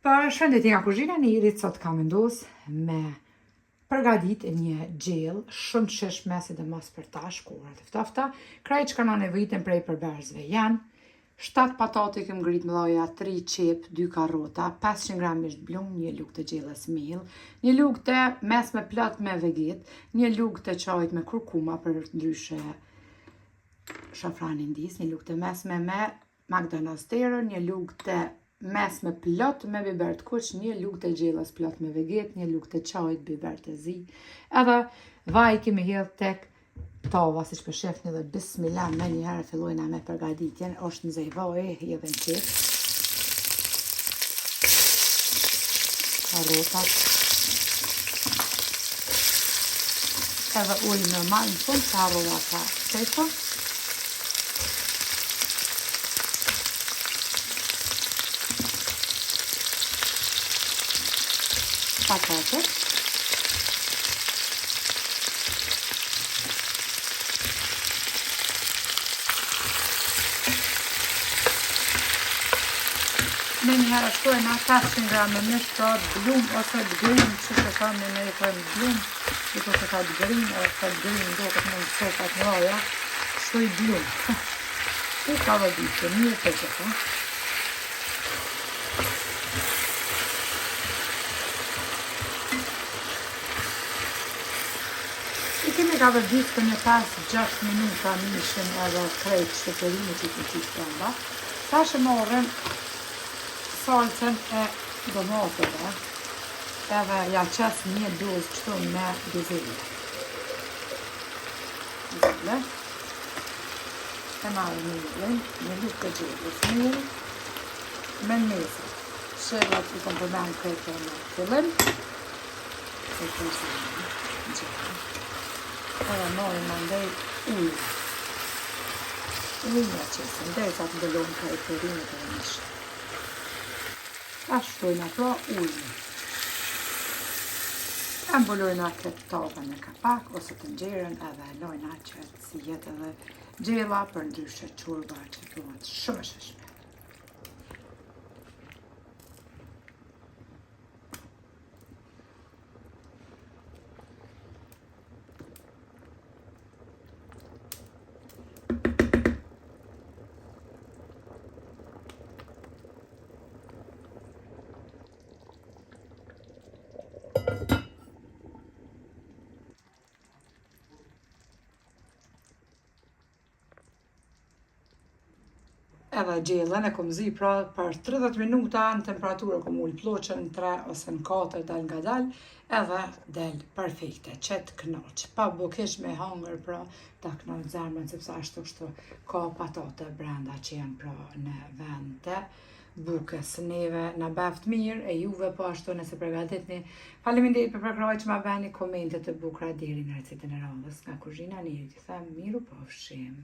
Përshëndetje nga kuzhina e Nirit, sot kam vendos me përgadit një gjellë shumë të shijshme, sidomos për tash kohërat e ftofta. Krejt çka na nevojiten prej përbërësve janë 7 patate kem ngrit mëdhaja, 3 qepë, 2 karrota, 500 gram mish të blum, një lugë të gjellës miell, një lugë të mesme plot me veget, një lugë të çajit me kurkuma përndryshe shafran indis, një lugë të mesme me McDonald's terër, një lugë të mesme plot me biber të kuq, një lugë të gjellës plot me veget, një lugë të çajit biber të zi. Edhe vaj kemi hedh tek tava, siç po shihni dhe bismillah menjëherë fillojna me përgatitjen, është nxe vaji, hedhim qepë. Karrotat. Edhe ujë normal në fund, të harrova ta qepa. Patatet. Menjëherë shtojna 500 gram me mish pra të blum ose të grim, që që thamë ne i thojmë blum, i po që ka të grim, edhe të grim ndoket në sopat në roja, shtoj blum. U ka dhe ditë, mirë të gjitha. I kemi kavërdis për një 5-6 minuta mishin edhe krejt qëto perime që i kemi qitë brenda. Tash e marrim salcën e domateve edhe ja qes një dozë kështu me bizelje. Bizelje. E marrim miellin, një lugë të gjellës miell, me meze. Shelat i kom përmend krejt në fillim. E përziejmë gjellën. Edhe marrim mandej ujë. Ujë ja qesim, derisa të mbulojmë krejt perimet edhe mishin. Tash shtojna pra ujin. E mbulojna këtë tavën me kapak ose tenxheren edhe e lojna që të zihet edhe gjella përndryshe çorba që bëhet shumë e shijshme. Edhe gjellën e kom zi pra për 30 minuta në temperaturë kom ulë plloçën në 3 ose në 4 dal nga dal edhe del perfekte, që të knaq, pa bo keq me hangër pra ta knaq zemrën sepse ashtu kështu ka patate brenda që janë pra në vend të bukës neve na bëft mirë e juve po ashtu nëse përgatitni. Faleminderit për përkrahje që ma bëni komente të bukura deri në recetën e radhës nga kuzhina e Nirit. Ju them mirupafshim.